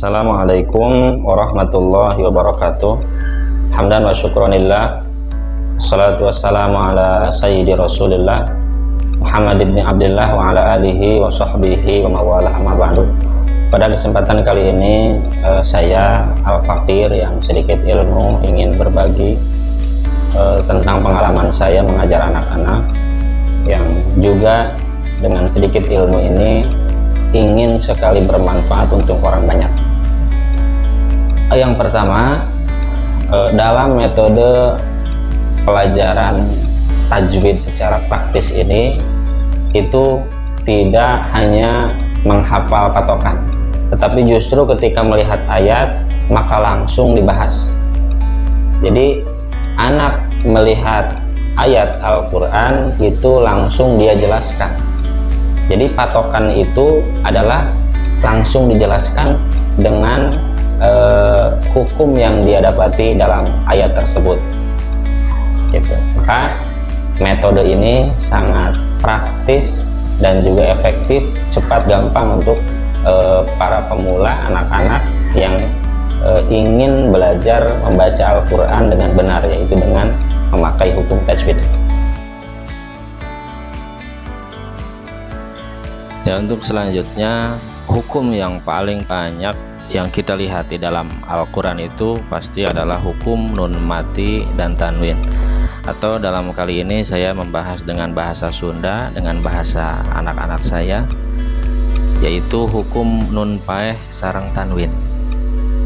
Assalamualaikum warahmatullahi wabarakatuh. Hamdan wa syukronillah. Assalatu wassalamu ala sayyidi rasulillah Muhammad ibn Abdullah wa ala alihi wa sahbihi wa mawalah, amma ba'du. Pada kesempatan kali ini saya Al-Faqir yang sedikit ilmu ingin berbagi tentang pengalaman saya mengajar anak-anak yang juga dengan sedikit ilmu ini ingin sekali bermanfaat untuk orang banyak. Yang pertama, dalam metode pelajaran tajwid secara praktis ini itu tidak hanya menghafal patokan, tetapi justru ketika melihat ayat maka langsung dibahas. Jadi anak melihat ayat Al-Quran itu langsung dia jelaskan. Jadi patokan itu adalah langsung dijelaskan dengan hukum yang dia dapati dalam ayat tersebut. Gitu. Maka metode ini sangat praktis dan juga efektif, cepat, gampang untuk para pemula, anak-anak yang ingin belajar membaca Al-Quran dengan benar, yaitu dengan memakai hukum tajwid. Ya, untuk selanjutnya, hukum yang paling banyak yang kita lihat di dalam Al-Quran itu pasti adalah hukum nun mati dan tanwin. Atau dalam kali ini saya membahas dengan bahasa Sunda, dengan bahasa anak-anak saya, yaitu hukum nun paeh sareng tanwin.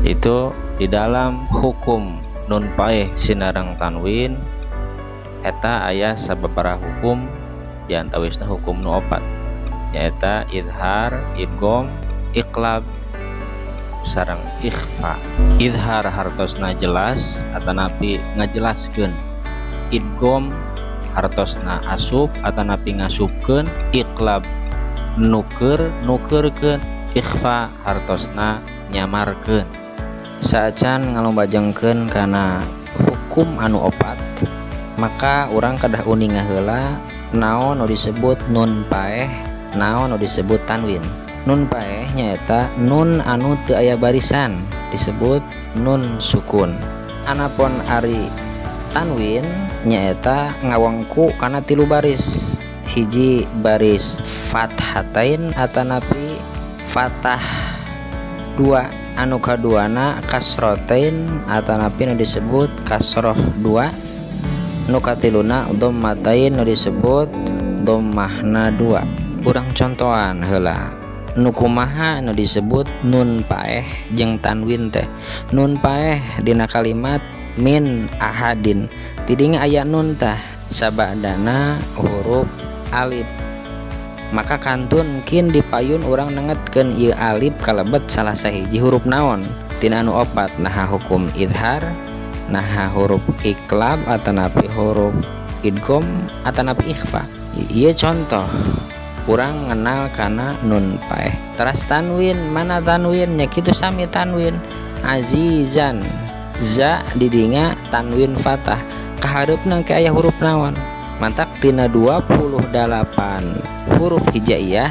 Itu di dalam hukum nun paeh sinareng tanwin eta aya sababaraha hukum, diantawisna hukum nu opat, nyaeta idhar, idgham, iqlab, sareng ikhfa. Idhar hartosna jelas atanapi ngajelaskeun, idgham hartosna asup atanapi ngasupkeun, iqlab nuker nukerkeun, ikhfa hartosna nyamarkeun. Saacan ngalumajengkeun kana hukum anu opat, maka urang kedah uninga heula naon nu disebut nun paeh, naon nu disebut tanwin. Nun paeh nyaeta nun anu teu aya barisan, disebut nun sukun. Anapun ari tanwin nyaeta ngawengku kana tilu baris. Hiji baris fathatain atanapi fathah dua, anu kaduana kasrotain atanapi nu disebut kasroh dua, nu katiluna dhammatain nu disebut dhammahna dua. Urang contohan heula nu kumaha nu disebut nun paeh jeung tanwin teh. Nun paeh dina kalimat min ahadin, tidinya aya nun tah sabadana huruf alif, maka kantun kin dipayun urang nengetkeun ieu alif kalebet salah sahiji huruf naon tina anu opat, naha hukum idhar, naha huruf iqlab atanapi huruf idgham atanapi ikhfa. Ieu contoh urang ngenal kana nun paeh. Teras tanwin, mana tanwinnya kitu sami tanwin azizan, za didinga tanwin fathah, kahareupna ke aya huruf naon. Mantak tina 28 huruf hijaiyah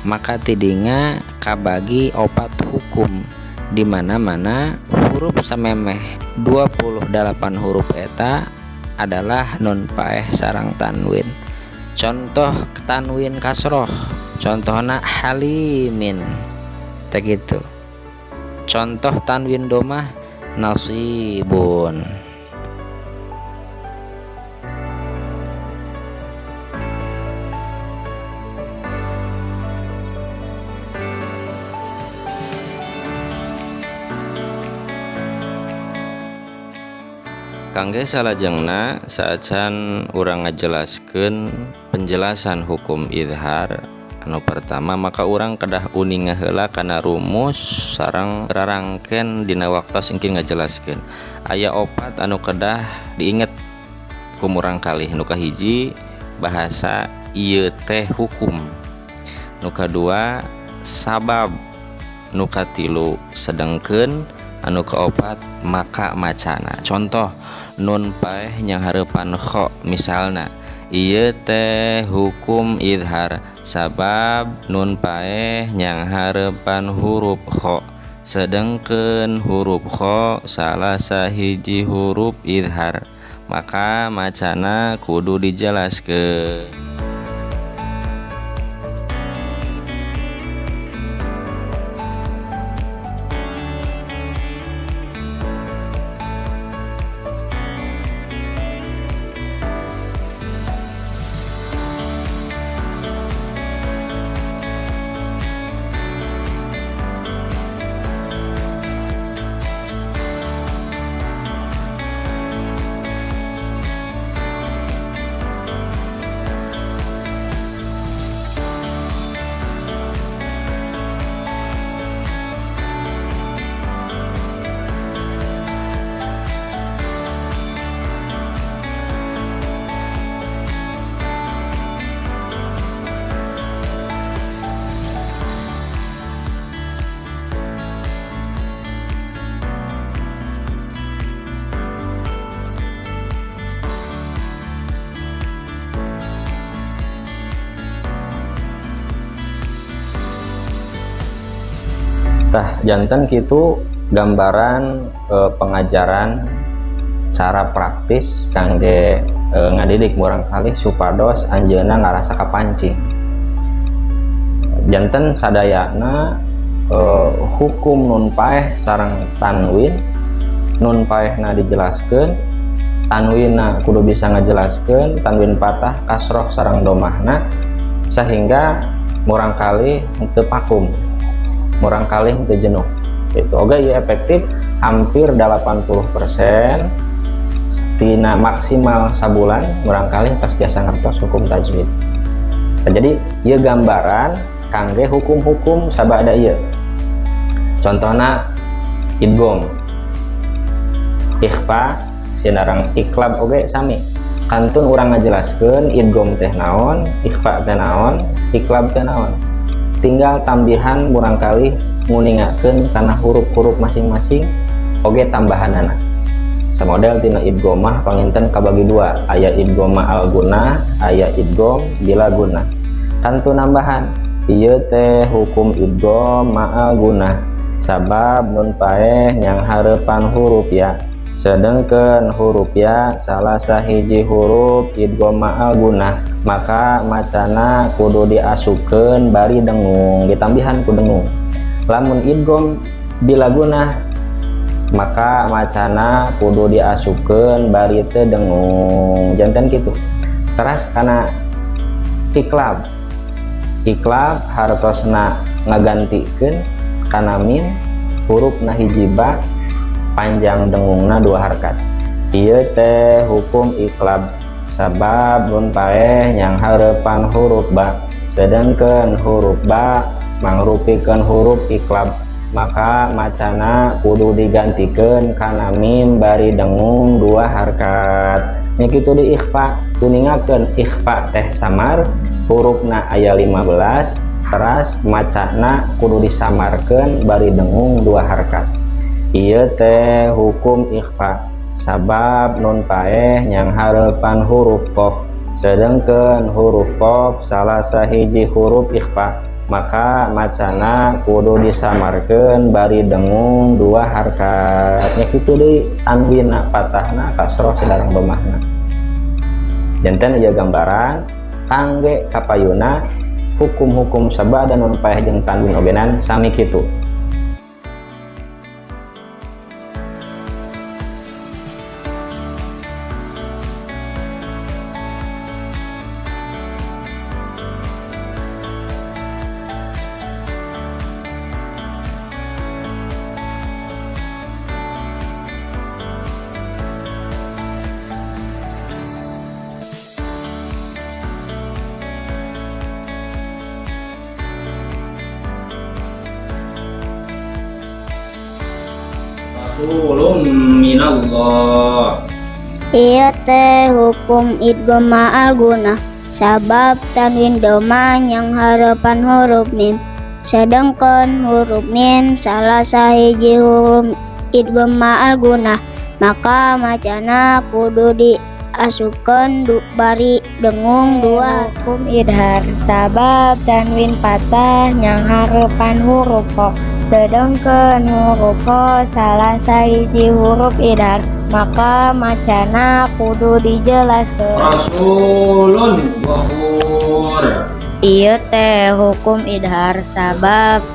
maka tidinga kabagi opat hukum, di mana-mana huruf samemeh 28 huruf eta adalah nun paeh sarang tanwin. Contoh tanwin kasroh, contohna halimin teh gitu. Contoh tanwin domah nasibun. Kangge salajengna saacan urang ngajelaskeun penjelasan hukum idhar anu pertama, maka urang kedah uninga heula kana rumus sareng rarangken dina waktos engkin ngajelaskeun. Aya opat anu kedah diinget ku murang kalih. Nu kahiji bahasa ieu teh hukum, nu kadua sabab, nu katilu sedengkeun, anu kaopat maka macana. Contoh nun paeh nyanghareupan kho, misalna ieu teh hukum idhar sabab nun paeh nyanghareupan huruf kho. Sedengkeun huruf kho salah sahiji huruf idhar, maka macana kudu dijelaskeun. Tah janten kitu gambaran pengajaran cara praktis kangge ngadidik murangkalih supados anjeunna ngarasa kapancing. Janten sadayana hukum nun paeh sareng tanwin, nun paehna dijelaskeun, tanwinna kudu bisa ngajelaskeun, tanwin patah, kasroh sareng domahna, sehingga murangkalih teu pakum, murangkalih teu jenuh. Itu oge ieu efektif hampir 80% tina maksimal sabulan murangkalih tos tiasa ngertos hukum tajwid. Nah, jadi ieu gambaran kangge hukum-hukum sabada ieu. Contohna idgham, ikhfa, sinareng iqlab oge sami. Kantun urang ngajelaskeun idgham teh naon, ikhfa teh naon, iqlab teh naon. Tinggal tambihan murangkalih nguningakeun kana huruf-huruf masing-masing oge tambahanana. Samodel tina idghomah panginten kabagi dua, aya idghom ma'al gunnah, aya idghom bila gunnah. Kantun nambahan ieu teh hukum idghom ma'al gunnah, sabab nun paeh nyanghareupan huruf ya, sedengkeun huruf ya salah sahiji huruf idghom ma'al gunnah, maka macana kudu diasupkeun bari dengung, ditambihan ku dengung. Lamun idghom bila gunnah maka macana kudu diasupkeun bari teu dengung, janten kitu. Teras kana iqlab, iqlab hartosna ngagantikeun kana mim hurufna hiji ba, panjang dengungna dua harkat. Ieu teh hukum iqlab, sabab nun paeh nyanghareupan huruf ba, sedengkeun huruf ba mangrupikeun huruf iqlab, maka macana kudu digantikeun kana mim bari dengung dua harkat. Nya kitu di ikhfa, kuningakeun ikhfa teh samar, hurufna aya 15, teras macana kudu disamarkeun bari dengung dua harkat. Ieu teh hukum ikhfa, sabab nun paeh nyanghareupan huruf qaf, sedengkeun huruf qaf salah sahiji huruf ikhfa, maka macana kudu disamarkeun bari dengung dua harkat. Nya kitu deui tanwinna, patahna, kasroh sareng domahna. Janten ieu gambaran kangge kapayuna hukum-hukum sabada nun paeh jeung tanwin ogenan sami kitu. Rasulun minallah. Ieu teh hukum idgham ma'al gunnah, sabab tanwin doma nyanghareupan huruf mim, sedengkeun huruf mim salah sahiji huruf idgham ma'al gunnah, maka macana kudu diasupkeun bari dengung dua. Hukum idhar, sabab tanwin patah nyanghareupan huruf kho, Sedengkeun huruf ho salah sahiji huruf idhar, maka macana kudu dijelaskeun. Rasulun ghafur. Ieu teh hukum idhar sabab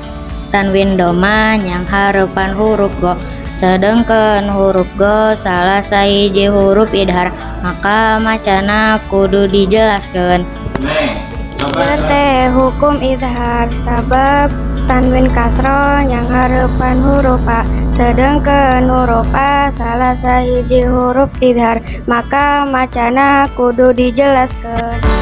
tanwin doma nyanghareupan huruf go, sedengkeun huruf go salah sahiji huruf idhar, maka macana kudu dijelaskeun. Next. Ieu teh hukum idhar sabab tanwin kasroh nyanghareupan huruf a, sedengkeun huruf a salah sahiji huruf idhar, maka macana kudu dijelaskeun.